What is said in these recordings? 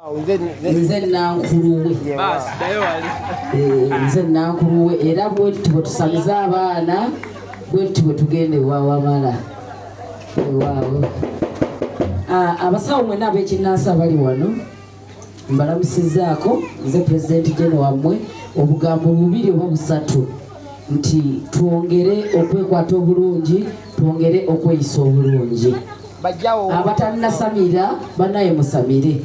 Nze nankulu we, nze nankulu we, era bwetuti bwe tusamiza abaana, bwetuti bwe tugenda ewawamala ewaawo. Abasawo mwenna ab'ekinnansi abali wano mbalamusizaako. Nze Pulezidenti Geno wammwe. Obugambo bubiri oba busatu nti twongere okwekwata obulungi, twongere okweyisa obulungi. Abatannasamira banaye musamire.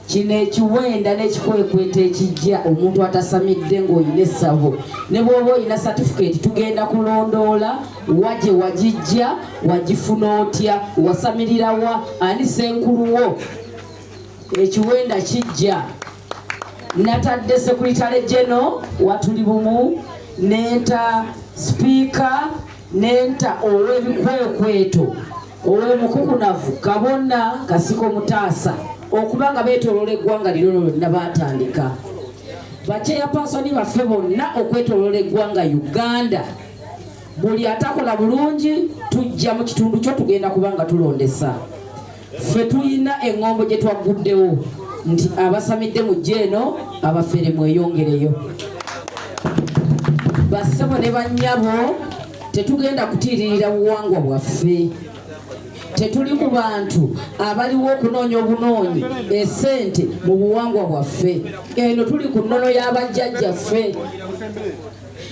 Kino ekiwenda n'ekikwekweta ekijja, omuntu atasamidde ng'olina essabo ne bw'oba olina satifikeeti, tugenda kulondoola wa gye wagijja, wagifuna otya, wasamirirawa, ani senkuluwo. Ekiwenda kijja. Natadde secretary general watuli bumu, nenta sipiika, nenta ow'ebikwekweto ow'omukukunavu Kabona Kasiko Mutaasa, okuba nga beetoloola eggwanga lino lyonna. Baatandika bachairperson baffe bonna okwetoloola eggwanga Uganda. Buli atakola bulungi tujja mu kitundu kyo, tugenda kuba nga tulondesa. Ffe tulina eŋŋombo gye twagguddewo nti abasamidde mu eno, abafere mweyongereyo. Bassebo ne bannyabo, tetugenda kutiiririra buwangwa bwaffe. Tetuli ku bantu abaliwo okunoonya obunoonyi esente mu buwangwa bwaffe. Eno tuli ku nnono y'abajjajjaffe.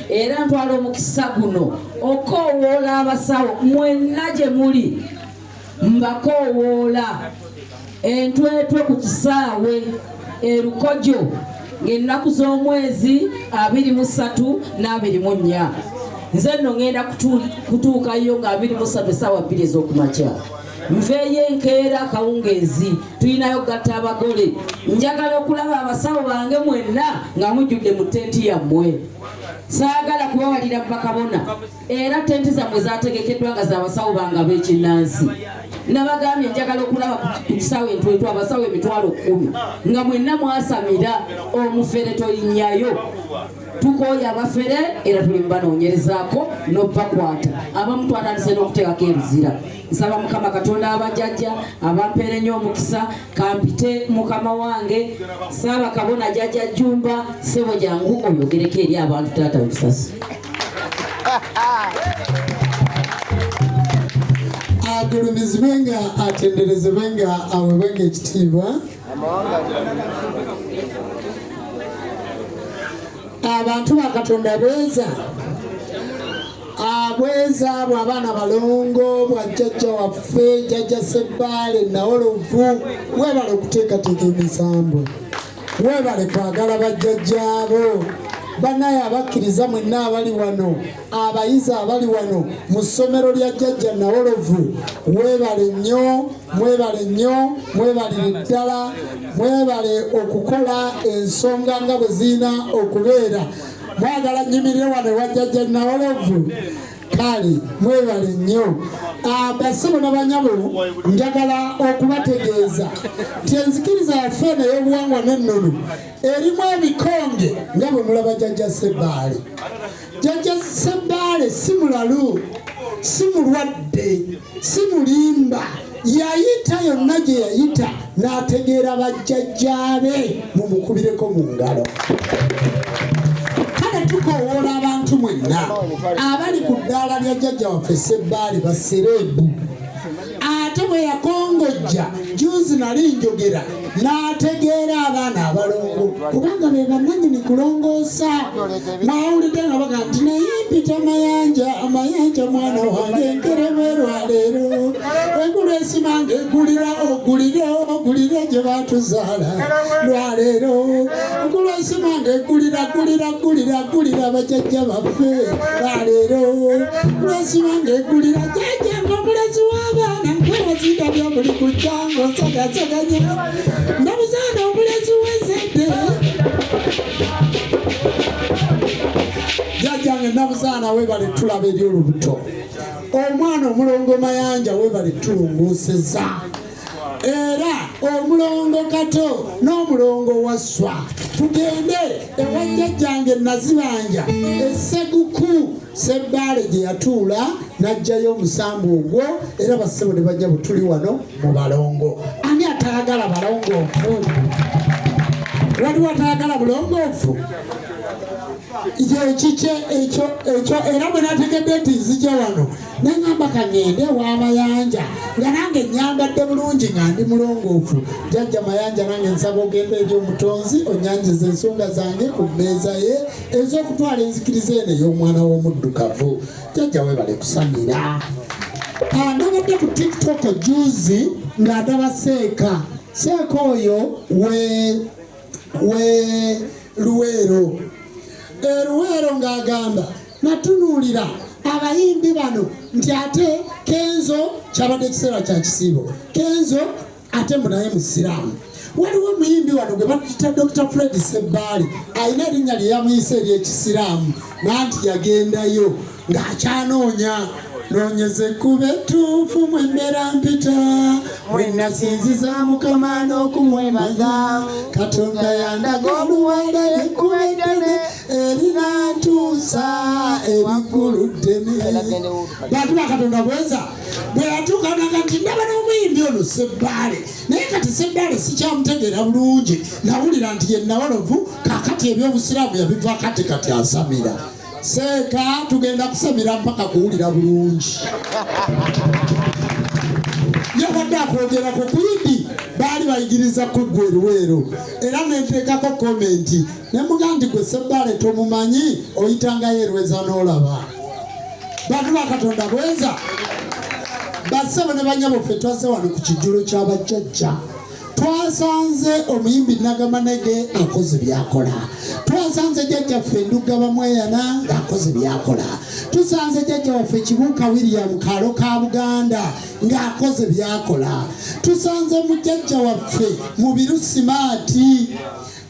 Era ntwala omukisa guno okoowoola abasawo mwenna gye muli, mbakoowoola entwetwe ku kisaawe erukojo ng'ennaku z'omwezi 23 n'24. Nze nno ŋŋenda kutuukayo nga 23 essaawa 2 ez'okumakya, nveeyo enkeera akawungeezi. Tulinayo gatta abagole. Njagala okulaba abasawo bange mwenna nga mujjudde mu tenti yammwe. Saagala kubawalira bakabona, era tenti zammwe zategekeddwa nga zabasawo bange ab'ekinnansi. Nabagambye njagala okulaba ku kisaawe entwetwe abasawo 100,000 nga mwenna mwasamira. Omufere tolinnyayo. Tukooye abafere, era tuli mubanoonyerezaako n'obbakwata. Abamu twatandise n'okuteekako ebizira. Nsaba Mukama Katonda abajjajja abampeere nnyo omukisa. Kampite mukama wange Saaba Kabona Jjajja Jjumba. Ssebo, jangu oyogereko eri abantu, taata wekisasi. Agulumizibwe nga atenderezebwe nga awebwe nga ekitiibwa. Abantu ba Katonda, bweza abweza bwe abaana balongo bwa jjajja waffe, Jjajja Sebbaale Nawolovu, webale okuteekateeka emisambo, webale kwagala bajjajjaabo. Bannaye abakkiriza mwenna abali wano, abayizi abali wano mu ssomero lya Jjajja Nawolovu, webale nnyo, mwebale nnyo, mwebalire ddala, mwebale okukola ensonga nga bwe zirina okubeera. Mwagala nnyimirire wano ewa Jjajja Nawolovu? Kale mwebale nnyo. Basibo n'abanyabo, njagala okubategeeza nti enzikiriza yaffe eno ey'obuwangwa n'ennono erimu ebikonge nga bwe mulaba Jjajja Sebbaale. Jjajja Sebbaale si mulalu, si mulwadde, si mulimba. Yayita yonna gye yayita n'ategeera bajjajjaabe. Mumukubireko mu ngalo. Kale tukoowoola abantu mwenna abali ku ddaala lya jjajja waffe Sebbaale, basereebu. Ate bwe yakongojja juzi nali njogera n'ategeera abaana abalongo, kubanga be bannannyini kulongoosa. Mwawulidde nga baga nti naye mpita Mayanja, Amayanja mwana wange, nkereberwa leero, egulu esimanga egulira ogulire ogulire gye batuzaala lwaleero, egulu esimanga egulira gulira gulira gulira bajjajja baffe lwaleero, lwesimanga egulira jjajja ng'omulezi w'abaana nkwebazinda bya buli kujja ng'osagasaganya ndabuzaana omulezi w'ezedde. Jjajjange Nabuzaana, weebale tulaba eri olubuto. Omwana omulongo Mayanja, weebale tulongooseza. Era omulongo Kato n'omulongo Wasswa, tugende ewa jjajjange Nazibanja Esseguku Sebbaale gye yatuula n'aggyayo omusambu ogwo. Era bassebo ne bajja bwe tuli wano mu balongo, ani atayagala balongoofu? Waliwo atayagala bulongoofu? Yekikye ekyo ekyo. Era bwe nategedde nti nzija wano, neŋŋamba kaŋŋende ewa Mayanja nga nange nyambadde bulungi, nga ndi mulongoofu. Jjajja Mayanja, nange nsaba ogenda eri Omutonzi onyanjiza ensonga zange ku mmeeza ye ez'okutwala enzikiriza eno ey'omwana w'omuddugavu. Jjajja, webale kusamira. Nabadde ku TikTok juzi nga ndaba Seeka. Seeka oyo we Luweero, Luweero, ng'agamba natunuulira abayimbi bano nti ate Kenzo, kyabadde ekiseera kya kisiibo, Kenzo ate mbu naye musiraamu. Waliwo omuyimbi wano gwe bayita Dr Fred Sebbaale, alina erinnya lye yamuyise ery'ekisiraamu, nanti yagendayo ng'akyanoonya noonyeza ekkubo ettuufu mwemmera mpita mwenasinziza Mukama n'okumwebaza. Katonda yandaga oluwenda ekkubo eddene erinantuusa ebiggulu ddene. Bantu ba Katonda, bweza bwe yatuuka naga nti ndaba n'omuyimbi ono Sebbaale, naye kati Sebbaale sikyamutegeera bulungi. Nawulira nti ye Nawalovu, kakati ebyobusiraamu yabiva, kati kati asamira. Seeka, tugenda kusamira mpaka kuwulira bulungi. Yabadde akwogerako kuyidi, baali bayigiriza kuggwa eruweero, era nenteekako comment nemugaa nti gwe Sebbaale tomumanyi, oyitangayo erweza n'olaba. Bantu ba Katonda, bweza, bassebo ne banyabo, ffe twazze wano ku kijjulo ky'abajjajja. Twasanze omuyimbi Nagamanege akoze byakola, twasanze jjajjaffe Ndugga Bamweyana ng'akoze byakola, tusanze jjajja waffe Kibuuka William Kaalo ka Buganda ng'akoze byakola, tusanze mujjajja waffe Mubiru Simaati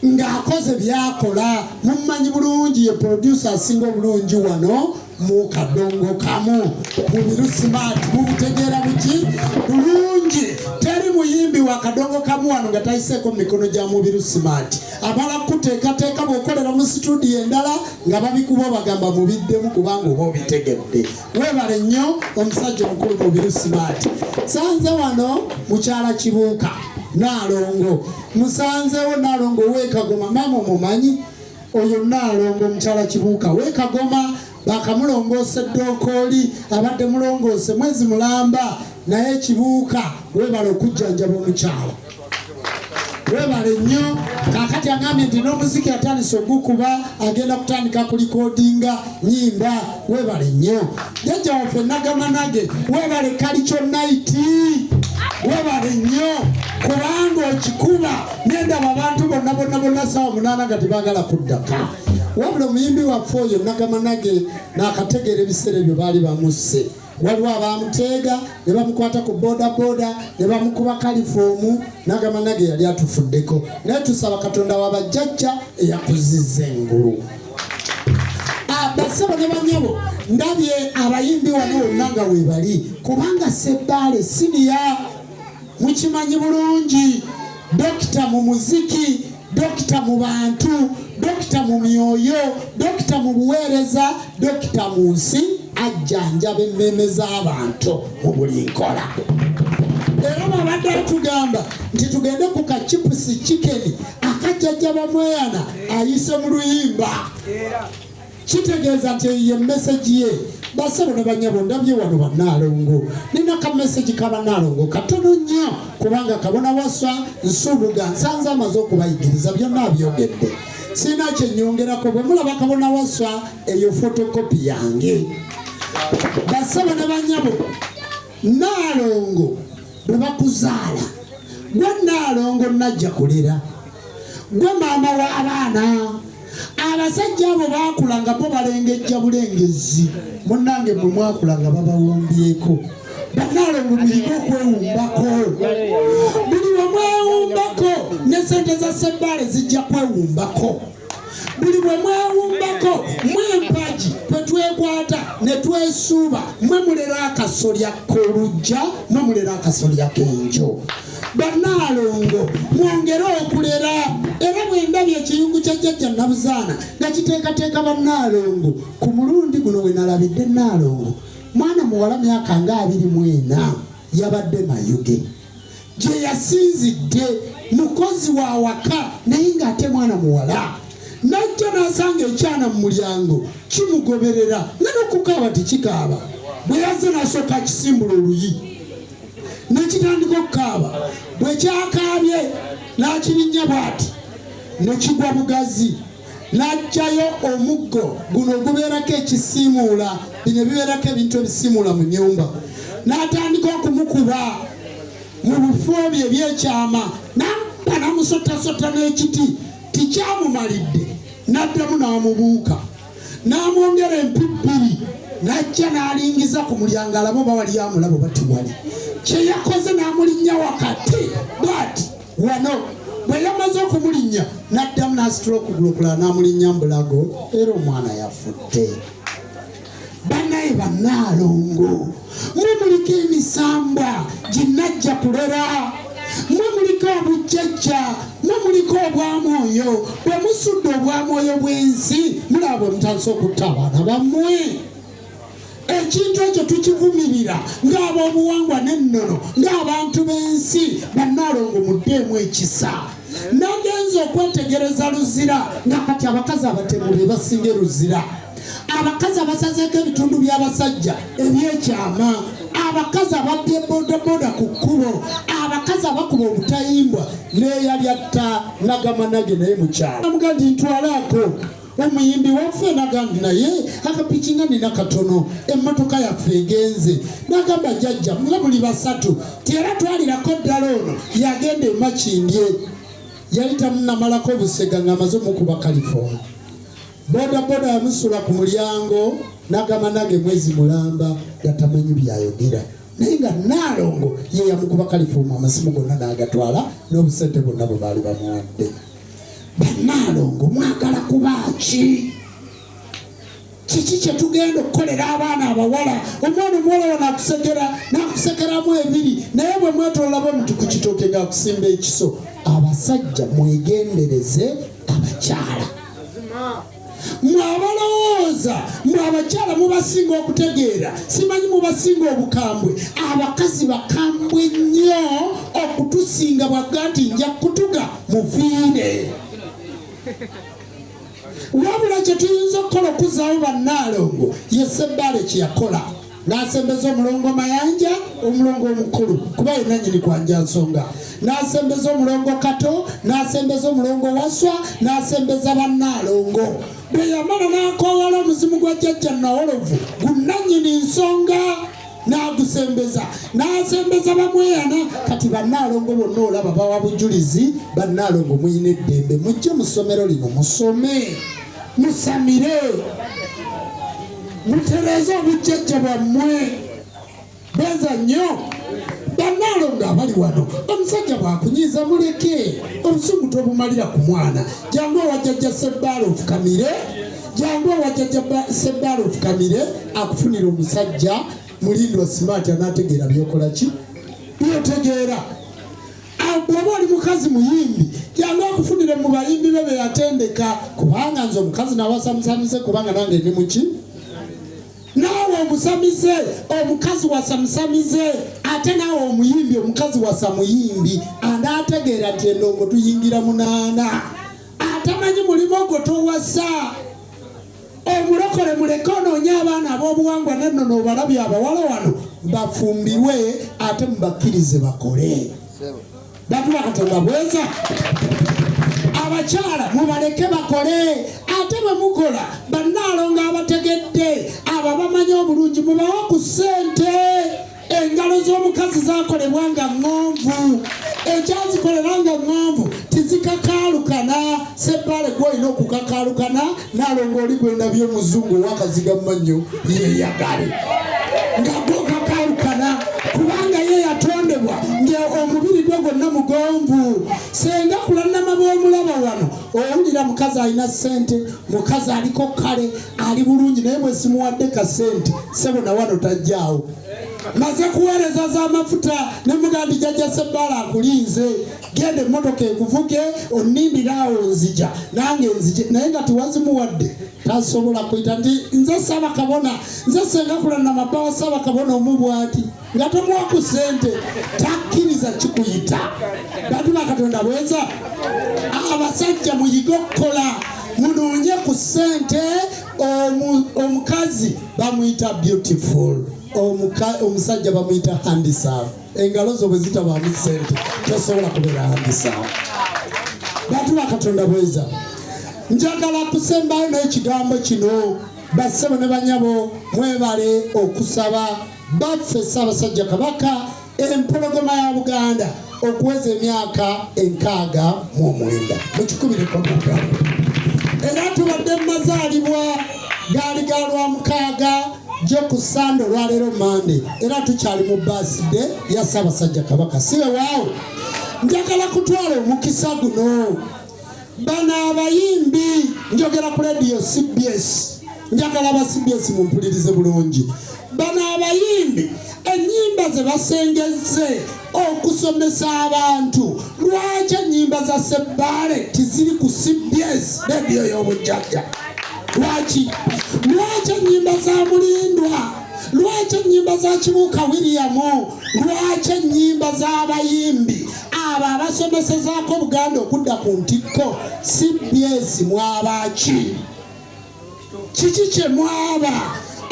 ng'akoze byakola. Mummanyi bulungi, ye producer asinga obulungi wano mu kadongo kamu. Mubiru Simaati mumutegeera buki bulungi. Teri muyimbi wa kadongo kamu wano nga tayiseeko mu mikono gya Mubiru Simaati. Amala kuteekateeka, bw'okolera mu situdiyo endala nga babikuba, bagamba mubiddemu kubanga oba obitegedde. Weebale nnyo omusajja omukulu Mubiru Simaati. Sanze wano mukyala Kibuuka Naalongo, musanzewo Naalongo weekagoma. Maama omumanyi oyo Naalongo omukyala Kibuuka weekagoma, bakamulongoosa eddookooli, abadde mulongoose mwezi mulamba. Naye Kibuuka, weebale okujjanjaba omukyala, webale nnyo. Kakati agambye nti n'omuziki atandise ogukuba, agenda kutandika kulikodinga nyimba. Webale nnyo jjajja waffe Nagamanage, webale kalikyo naiti, webale nnyo kubanga okikuba nendaba abantu bonna bonna bonna sawa 8 nga tebagala kuddaka. Wabula omuyimbi waffe oyo Nagamanage nakategeera ebiseera ebyo baali bamusse, waliwo abamuteega ne bamukwata ku bodaboda ne bamukuba kalifoomu. Nagamanage yali atufuddeko, naye tusaba Katonda wabajjajja eyakuzizza engulu. Basebo ne banyabo, ndabye abayimbi wano wonna nga webali, kubanga Sebbaale siniya mukimanyi bulungi, dokita mu muziki, dokita mu bantu, dokita mu myoyo, dokita mu buweereza, dokita mu nsi, ajjanjaba emmeeme z'abantu mu buli nkola. Era babadde atugamba nti tugende ku kachipusi chicken akajjajja Bamweyana ayise mu luyimba, kitegeeza nti eyo ye message ye. Basebo ne banyabo, ndabye wano bannaalongo, nina ka message ka bannaalongo katono nnyo, kubanga Kabona Waswa Nsubuga nsanze amaze okubayigiriza byonna, abyogedde, sirina kyenyongerako. Bwe mulaba Kabona Waswa, eyo photocopy yange. Basebo ne banyabo, Naalongo bwe bakuzaala, gwe Naalongo najja kulera, gwe maama w'abaana. Abasajja abo baakula nga bo balengejja bulengezi. Munnange, mmwe mwakula nga babawumbyeko. Bannaalongo, muyige okwewumbako. Buli bwe mwewumbako, ne sente za Sebbaale zijja kwewumbako. Buli bwe mwewumbako, mwe empagi kwe twekwata ne twesuuba. Mwe mulera akasolya k'olujja, mwe mulera akasolya k'enjo. Bannaalongo, mwongere okulera. Era bwe ndabye ekiyungu kya Jjajja Nabuzaana nga kiteekateeka bannaalongo, ku mulundi guno we nalabidde Naalongo mwana muwala myaka nga 24, yabadde Mayuge gye yasinzidde. Mukozi wa waka naye ng'ate mwana muwala. Najja n'asanga ekyana mu mulyango kimugoberera nga n'okukaaba tekikaaba. Bwe yazze n'asooka akisimbula oluyi nekitandika okukaaba. Bwe kyakaabye n'akirinnya bw'ati ne kigwa bugazi. N'aggyayo omuggo guno ogubeerako ekisiimuula, bino ebibeerako ebintu ebisiimuula mu nnyumba, n'atandika okumukuba mu bifo bye eby'ekyama, n'amukuba n'amusottasotta n'ekiti. Tikyamumalidde, n'addamu n'amubuuka, n'amwongera empi bbiri, n'ajja n'alingiza ku mulyango alabe oba waliyo amulaba oba tewali. Kye yakoze n'amulinnya wakati bw'ati wano. Bwe yamaze okumulinnya n'addamu n'asitula okugulu okulala n'amulinnya mu bulago, era omwana yafudde. Bannaye bannaalongo, mwe muliko emisambwa ginnajja kulera, mwe muliko obujjajja, mwe muliko obwamwoyo. Bwe musudde obwamwoyo bw'ensi, mulaba bwe mutandise okutta abaana bammwe. Ekintu ekyo tukivumirira ng'ab'obuwangwa n'ennono, ng'abantu b'ensi. Bannaalongo, muddeemu ekisa. Nagenze okwetegereza Luzira nga kati abakazi abatemu be basinga e Luzira, abakazi abasazeeko ebitundu by'abasajja ebyekyama, abakazi ababbye bodaboda ku kkubo, abakazi abakuba obutayimbwa, n'eyali atta Nagamanage naye mukyala. Amuga nti ntwalaako omuyimbi waffe, naga nti naye akapiki nga nina katono, emmotoka yaffe egenze. Nagamba jjajja nga buli basatu ti era twalirako ddala ono yagenda emakindye. Yali tamunamalako busega ng'amaze omukuba kalifoomu. Bodaboda yamusula ku mulyango nagamba nange mwezi mulamba nga tamanyi byayogera, naye nga Naalongo ye yamukuba kalifoomu, amasimu gonna n'agatwala n'obusente bwonna bwe baali bamuwadde. Bannaalongo, mwagala kuba ki? Kiki kye tugenda okukolera abaana abawala? Omwana omuwala wano akusekera n'akusekeramu ebiri, naye bwe mwetolola bwe muti ku kitooke ng'akusimba ekiso. Abasajja mwegendereze abakyala. Mwe abalowooza mwe abakyala mubasinga okutegeera, simanyi mubasinga obukambwe. Abakazi bakambwe nnyo okutusinga. Bwagga nti nja kutuga, muviire. Wabula kye tuyinza okukola okuzaawo bannaalongo ye Sebbaale kye yakola, n'asembeza omulongo Mayanja, omulongo omukulu, kuba ye nannyini kwanja nsonga, n'asembeza omulongo Kato, n'asembeza omulongo Waswa, n'asembeza bannaalongo. Bwe yamala n'akoowala omuzimu gwa jjajja Nawolovu gunnannyini nsonga, n'agusembeza, n'asembeza bamweyana. Kati bannaalongo bonna olaba bawa bujulizi. Bannaalongo, muyina eddembe, mujje mu ssomero lino musome, musamire, mutereeze obujjajja bwammwe. Beza nnyo bannaalongo abali wano. Omusajja bw'akunyiiza muleke, obusungu tobumalira ku mwana. Jangu owa jjajja Sebbaala ofukamire, jangu owa jjajja Sebbaala ofukamire akufunire omusajja mulindwa simaati anaategeera byokola ki byotegeera. Bw'oba oli mukazi muyimbi, jangu akufunire mu bayimbi be be yatendeka, kubanga nze omukazi nawasa musamize, kubanga nange ndi muki. Naawe omusamize, omukazi wasa musamize, ate naawe omuyimbi, omukazi wasa muyimbi anaategeera nti endongo tuyingira munaana. Atamanyi mulimu gwo towasa. Omulokole muleke onoonye abaana ab'obuwangwa n'ennono, obalabye abawala wano, bafumbirwe ate mubakkirize bakole. Bantu ba Katonda, bweza. Abakyala mubaleke bakole, ate bwe mukola bannaalongo abategedde, abo abamanyi obulungi, mubawe ku ssente. Engalo z'omukazi zakolebwa nga ŋŋonvu, ekyazikolera nga ŋŋonvu tizikakaalukana. Sebbaale gw'olina okukakaalukana, naalongo oli gwendabye omuzungu ow'akaziga mu mannyo yeeyagale nga gwokakaalukana, kubanga ye yatondebwa ng'omubiri gwe gwonna mugonvu. Senga kulannama bw'omulaba wano, owulira mukazi alina ssente, mukazi aliko kale ali bulungi, naye bwe simuwadde ka ssente, ssebo, na wano tajjaawo. Maze kuweereza z'amafuta ne mugamba nti Jjajja Ssebbaale akulinze, genda emmotoka ekuvuge onnindire awo nzija nange nzije, naye nga tewazimuwadde tasobola kuyita nti nze Ssaabakabona, nze Ssenga Kulanama wa Ssaabakabona omu bw'ati, nga tomuwa ku ssente takkiriza kikuyita. Bantu ba Katonda bweza, abasajja muyige okukola, munoonye ku ssente. Omukazi bamuyita beautiful, omusajja bamuyita handsome. Engalo zo bwe zitabaamu ssente tosobola kubeera handsome. Bantu ba Katonda bweza, njagala kusembayo n'ekigambo kino. Bassebo ne banyabo, mwebale okusaba baffe Ssaabasajja Kabaka empologoma ya Buganda okuweza emyaka 69, mukikubireko mu ngalo. Era tubadde mu mazaalibwa gaali ga Lwamukaaga gyo ku Sande, olwaleero Mande, era tukyali mu birthday ya Ssaabasajja Kabaka. Si wewaawo, njagala kutwala omukisa guno, bano abayimbi, njogera ku radio CBS, njagala aba CBS mumpulirize bulungi. Bano abayimbi ennyimba ze basengezze okusomesa abantu, lwaki ennyimba za Sebbaale tiziri ku CBS radio y'obujjajja? Lwaki? Lwaki ennyimba za Mulindwa? Lwaki ennyimba za Kibuuka William? Lwaki ennyimba z'abayimbi abo abasomesezaako Buganda okudda ku ntikko, CBS mwabaki? Kiki kye mwaba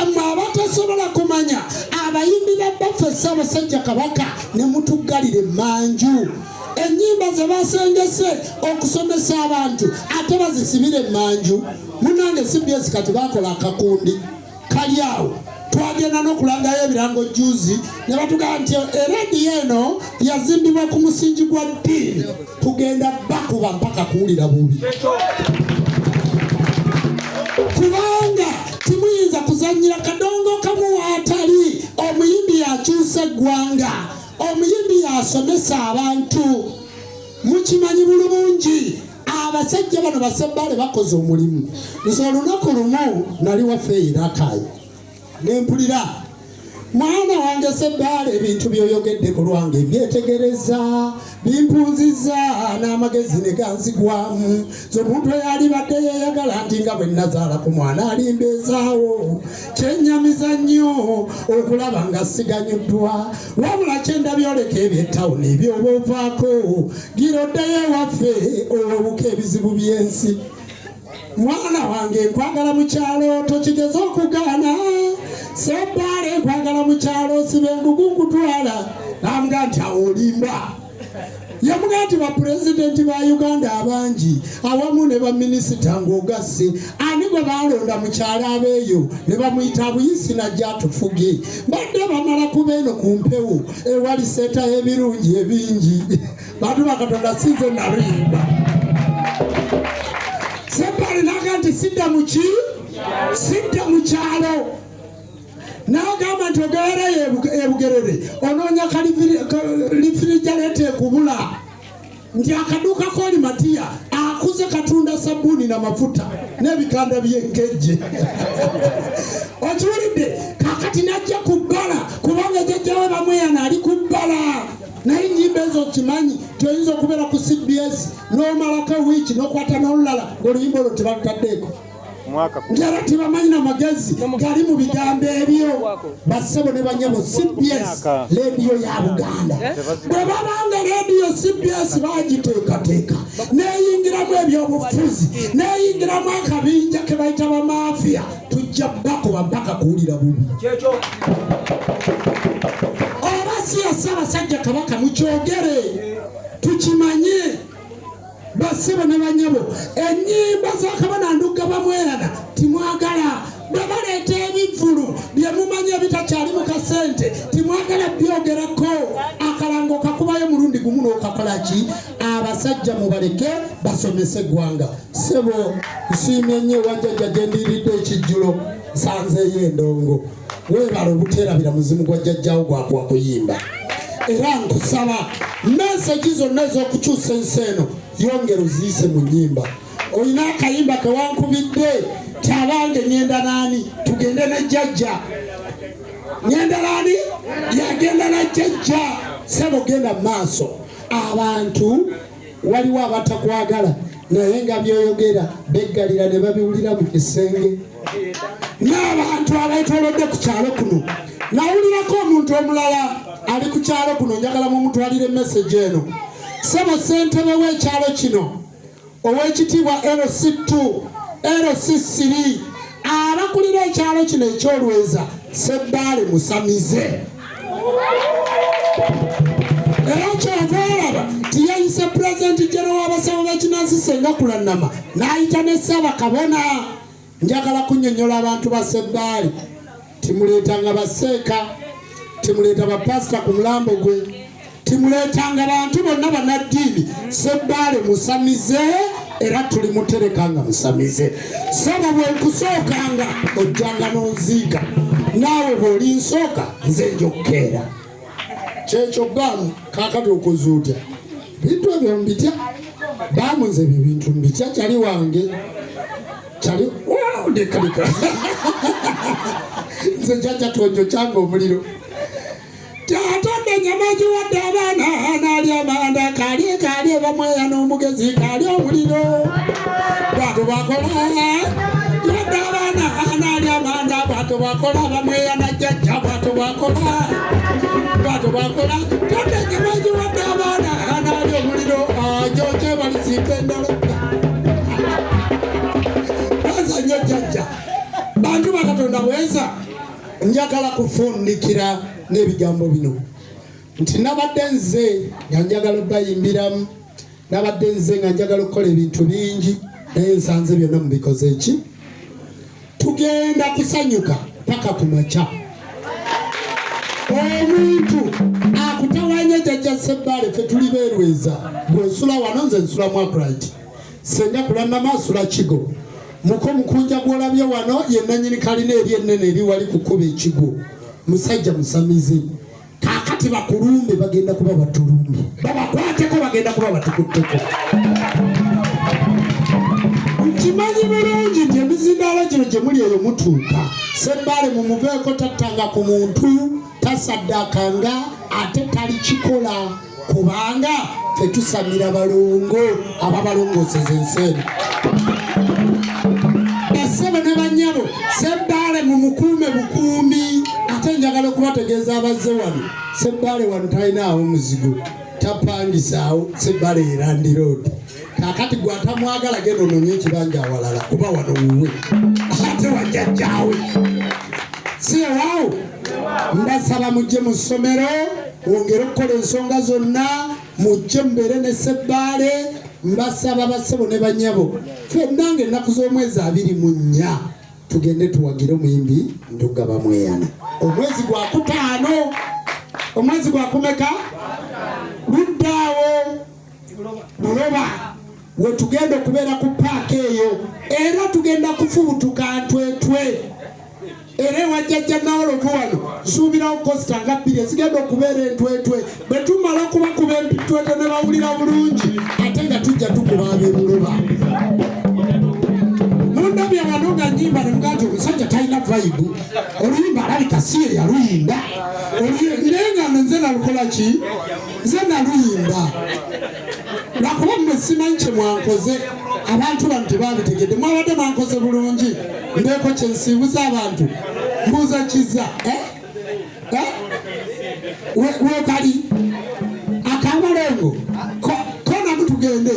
mmwe abatasobola kumanya abayimbi ba bbaffe Ssaabasajja Kabaka ne mutuggalira emmanju? Ennyimba ze basengese okusomesa abantu ate bazisibira emmanju. Munnange, CBS kati bakola akakundi kali awo, twagenda n'okulangayo ebirango juzi ne batugamba nti erediyo eno yazimbibwa ku musingi gwa ddiini. Tugenda bakuba mpaka kuwulira bubi, kubanga timuyinza kuzanyira kadongo kamu waatali omuyimbi yakyusa eggwanga, omuyimbi yasomesa abantu. Mukimanyi bulungi abasajja bano Basebbaale bakoze omulimu. Nze olunaku lumu nali waffe Irakayi nempulira, "Mwana wange Sebbaale, ebintu byoyogedde ku lwange mbyetegereza, bimpunziza n'amagezi ne ganzigwamu. Nze omuntu eyalibadde yeeyagala nti nga bwe nazaala ku mwana alimbeezaawo, kyennyamiza nnyo okulaba nga siganyuddwa. Wabula kyendabyoleka ebyettawuni ebyoba ovaako, gira oddeyo ewaffe owewuka ebizibu by'ensi. Mwana wange, nkwagala mu kyalo, tokigeza okugaana. Sebbaale, nkwagala mu kyalo, siba engugu nkutwala." Namuga nti, "Awo olimba." Yamuga nti, "Bapulezidenti ba Uganda abangi awamu ne baminisita ng'ogasse, ani gwe balonda mu kyalo abeeyo ne bamuyita buyisi najja atufuge? Badde bamala kuba eno ku mpewo ewali seeta y'ebirungi ebingi." Bantu ba Katonda, sinze naluyimba. Sebbaale naga nti, "Sidda muki? Sidda mu kyalo." N'agamba nti, "Ogerayo ebugerere onoonya refrigerator ekubula, nti akaduuka kooli Matiya akuze katunda sabbuuni na mafuta n'ebikanda by'enkejje. Okiwulidde? Kakati najja ku bbala, kubanga jjajjawe bamweyana ali ku bbala. Naye ennyimba ezo kimanyi tyoyinza okubeera ku CBS n'omalako wiiki n'okwata n'olulala ng'oluyimba olwo tebalutaddeeko, njala tebamanyi na magezi gali mu bigambo ebyo. Bassebo ne banyabo, CBS leediyo ya Buganda. Bwe babanga leediyo CBS bagiteekateeka neyingiramu ebyobufuzi, neyingiramu akabinja ke bayita bamafiya, tujja bakuba mpaka kuwulira bubi. Oba si ya Ssaabasajja Kabaka, mukyogere tukimanye. Bassebo ne banyabo, ennyimba za Kabona Ndugga Bamwerana timwagala. Bwe baleeta ebivvulu bye mumanyi ebitakyali mu kasente, timwagala byogerako. Akalango kakubayo mulundi gumu n'okakola ki? Abasajja mubaleke basomese eggwanga. Sebo, nsiimye nnyo ewajjajja gye ndiiridde ekijjulo, nsanzeeyo endongo. Weebala obuteerabira muzimu gwa jjajjawo gwakuwa kuyimba. Era nkusaba message zonna ez'okukyusa ensi eno yongera oziyise mu nnyimba. Olina akayimba kewankubidde kyabange, ngenda naani, tugende ne jjajja. Ŋenda nani? Yagenda na jjajja. Sebo genda mu maaso. Abantu waliwo abatakwagala naye nga byoyogera beggalira ne babiwulira mu kisenge. N'abantu abeetoolodde ku kyalo kuno, nawulirako omuntu omulala ali ku kyalo kuno, njagala mumutwalire message eno. Sebo ssentebe w'ekyalo kino ow'ekitiibwa LC2 LC3 abakulira ekyalo kino eky'Olweza, Sebbaale musamize, era kyova olaba tiyayise pulezidenti jeno w'abasawo b'ekinansi Senga Kulannama n'ayita ne Ssaabakabona. Njagala kunnyonnyola abantu ba Sebbaale, timuleetanga baseeka, timuleeta bapasita ku mulambo gwe, timuleetanga bantu bonna bannaddiini. Sebbaale musamize, era tuli mutereka nga musamize. Saba bwe nkusookanga ojjanga n'onziika, naawe bw'olinsooka nze njokkeera. Kyekyo baamu. Kaakati okoze otya? Bintu ebyo mbitya baamu, nze ebyo bintu mbitya. Kyali wange kyali lekaleka, nze jjajja tonjo kyange omuliro. Tatonda ennyama egiwadde abaana n'alya amanda, kalye kalye, bamweya n'omugezi kalye omuliro. Bwatyo bwakola, giwadde abaana n'alya amanda, bwatyo bwakola, bamweya na jjajja, bwatyo bwakola, bwatyo bwakola. Tonda ennyama egiwadde abaana n'alya omuliro, gyokye balisiika endala. Bweza nnyo jjajja. Bantu bakatonda, bweza. Njagala kufundikira n'ebigambo bino nti nabadde nze nga njagala obayimbiramu, nabadde nze nga njagala okukola ebintu bingi, naye nsanze byonna mubikoze. Eki tugenda kusanyuka paka ku makya. Omuntu akutawanya jjajja Sebbaale, ffe tuli beerweza. Bw'osula wano, nze nsula mu Akright, Senga Kulannama asula Kigo, muko mukunja gw'olabye wano ye nannyini kalina eri ennene eri wali ku kkuba ekigo, musajja musamize. Kaakati bakulumbe, bagenda kuba batulumbe, babakwateko, bagenda kuba batukutteko. Nkimanyi bulungi nti emizindaalo gino gye muli eyo mutuuka. Sebbaale mumuveeko, tattanga ku muntu, tasaddaakanga, ate talikikola, kubanga ffe tusamira balongo ababalongooseza ensi eno. Bassebo ne bannyabo, Sebbaale mumukuume bukuumi. Ate njagala okubategeeza abazze wano, Sebbaale wano talinaawo muzigo, tapangisaawo. Sebbaale ye landlord. Kaakati gwe atamwagala, genda onoonye ekibanja awalala, kuba wano wuwe ate wajjajjaawe, si ewaawo. Mbasaba mujje mu ssomero wongere okukola ensonga zonna, mujje mubeere ne Sebbaale. Mbasaba bassebo ne bannyabo, ffenna nga ennaku z'omwezi 24 tugende tuwagire omuyimbi Ndugga Bamweyana. Omwezi gwa kutaano, omwezi gwa kumeka luddaawo Buloba wetugenda okubeera ku paaka eyo, era tugenda kufubutuka ntwetwe. Era ewajjajja Nawolovu wano nsuubirawo coaster nga bbiri ezigenda okubeera entwetwe. Bwe tumala okubakuba entwetwe ne bawulira bulungi, ate nga tujja tukuba ab'ebuloba. Mundabye wano nga nyimba ne mugaa nti omusajja talina vibe, oluyimba alabika si ye yaluyimba, naye nga nze nalukola ki? Nze naluyimba, lwakuba mmwe simanyi kye mwankoze. Abantu bano tebabitegedde. Mwabadde mwankoze bulungi. Mbeeko kye nsiibuza abantu, mbuuza kiza, eh? Eh? Wekali akabalongo konamu tugende,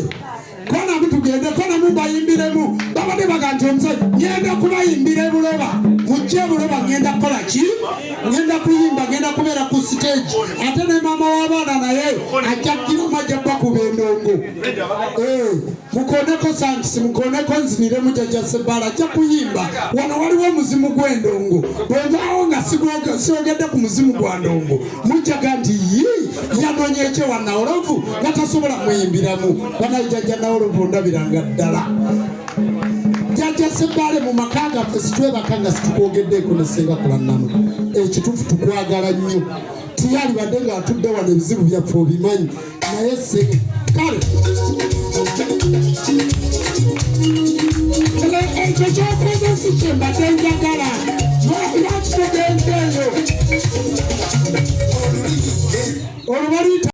konamu tugende, konamu mbayimbiremu. Babadde baga nti omusajja ngenda kubayimbira ebuloba, mujje ebuloba, ngenda kukola ki? Ngenda kuyimba, ngenda kubeera ku stage, ate ne maama w'abaana naye ajja kugiramu, ajja bakuba endongo. Mukoneko sankisi, mukoneko nziniremu. Jjajja Sebbaala ajja kuyimba wano. Waliwo omuzimu gw'endongo. Bwenvaawo nga siogedde ku muzimu gwa ndongo, mujjaga nti yi yanonye ekyewa Nawolovu nga tasobola muyimbiramu. Banaye jjajja Nawolovu ondabiranga ddala. Jjajja Sebbaale, mu maka gaffe sitwebaka nga situkwogeddeeko ne Senga Kulannama. Ekituufu tukwagala nnyo, tiyalibadde ng'atudde wano, ebizibu byaffe obimanyi, naye se kale.